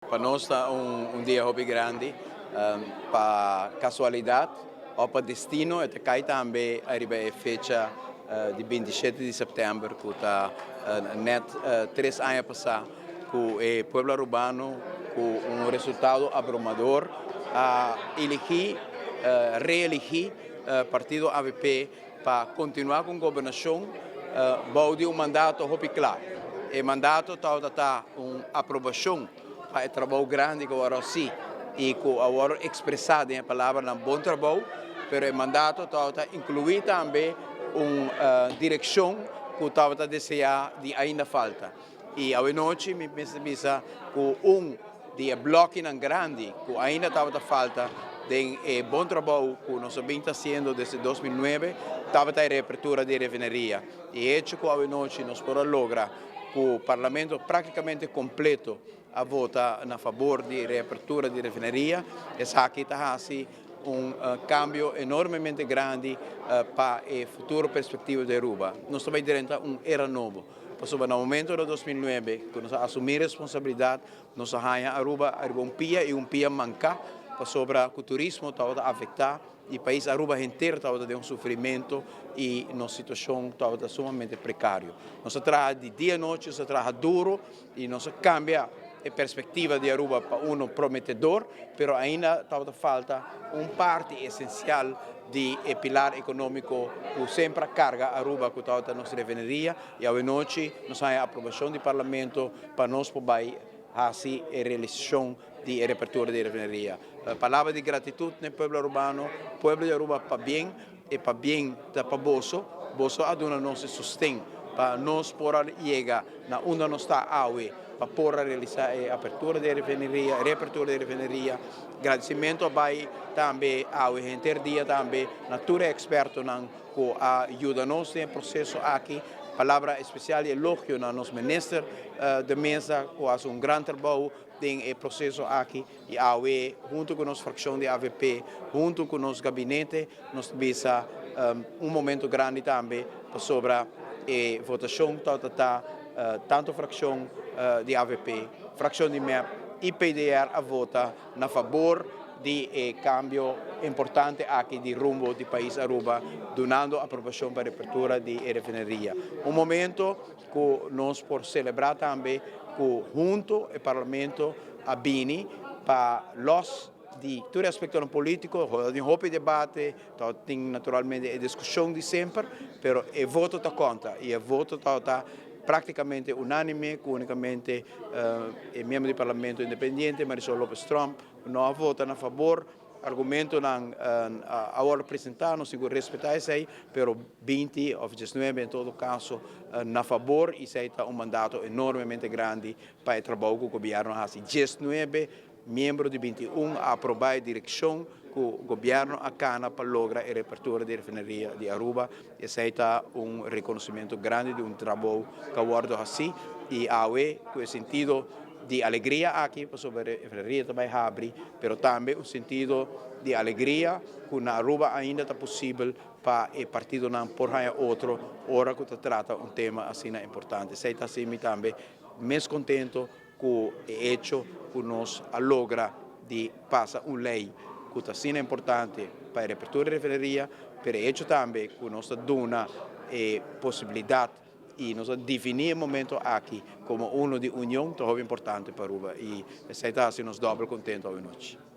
Pa nos ta un dia hopi grandi, pa casualidad of pa destino, e ta cay tambe ariba e fecha di 27 di september, cu ta net 3 aña pasa cu e pueblo Arubano, cu un resultado abrumador, a eligi, reeligi partido AVP pa continua cu gobernacion bou di un mandato hopi cla. E mandato ta un aprobacion pa e trabou grandi cu awor si y cu awor expresa den palabra na "bon trabou", pero e mandato ta inclui tambe un direccion cu tabata desea di ainda falta. Y anochi mi ta pensa cu un di e blokenan grandi cu ainda tabata falta den e bon trabou cu nos a bin haciendo desde 2009 tabata e reapertura di refineria. Y hecho cu anochi nos por a logra cu parlamento practicamente completo a vota na fabor di reapertura di refineria, esaki ta asina un cambio enormemente grandi pa e futuro perspectiva di Aruba. Nos ta den un era nobo. Pasobra na momento di 2009, cu nos a asumi responsabilidad, nos a haya Aruba ariba un pia y un pia manca, pasobra cu turismo tabata afecta y pais Aruba henter tabata den un sufrimento y nos situacion tabata sumamente precario. Nos a traha di dia y anochi, nos a traha duro y nos a cambia e perspectiva di Aruba pa uno prometedor, pero ainda tabata falta un parti esencial di pilar economico cu semper a carga Aruba, cu tabata nos refineria, y anochi nos a haya aprobacion di parlamento pa nos por haci e realisacion di reapertura di refineria. Palabra di gratitud na pueblo Arubano, pueblo di Aruba, pabien y pabien ta pa boso, boso a duna nos sosten pa nos por yega na unda nos ta awe, pa por realisa e apertura di refineria, reapertura di refineria. Gradicimento bay tambe awe henter dia tambe na tur expertonan cu a yuda nos den e proceso aki. Palabra especial y elogio na nos minister de Meza, cu a haci un gran trabou den e proceso aki, y awe hunto cu nos fraccion di AVP, hunto cu nos gabinete, nos ta bisa un momento grandi tambe pasobra e votacion ta tanto fraccion di AVP, fraccion di MEP y PDR a vota na fabor di cambio importante aki di rumbo di pais Aruba, dunando aprobacion pa reapertura di refineria. Un momento cu nos por celebra tambe cu hunto e parlamento a bini pa los di tur aspecto politico, di hopi debate, tin naturalmente e discusion di semper, pero e voto ta conta y e voto ta practicamente unanime, cu unicamente e miembro di parlamento independiente, Marisol Lopez Tromp, no a vota na fabor, argumentonan a wordo presenta, nos tin cu respeta esey, pero 20 of 19 en todo caso na fabor, y esey ta un mandato enormemente grandi pa e trabou cu gobierno a haci. 19 miembro di 21 a aproba e direccion cu gobierno a cana pa logra e reapertura di refineria di Aruba. Esey ta un reconocimento grandi di un trabou cu a wordo haci y awe cu e sentido di alegria aki pasobra e refineria tambe a habri, pero tambe un sentido di alegria cu na Aruba ainda ta posibel pa e partidonan por haya otro ora cu ta trata un tema asina importante. Esey ta haci mi tambe mes contento cu e hecho cu nos a logra di pasa un ley cu ta asina importante pa e reapertura di refineria, pero e hecho tambe cu nos ta duna e posibilidad y nos a defini e momento aki como uno di union, ta importante pa Aruba y esey ta haci nos dobel contento anochi.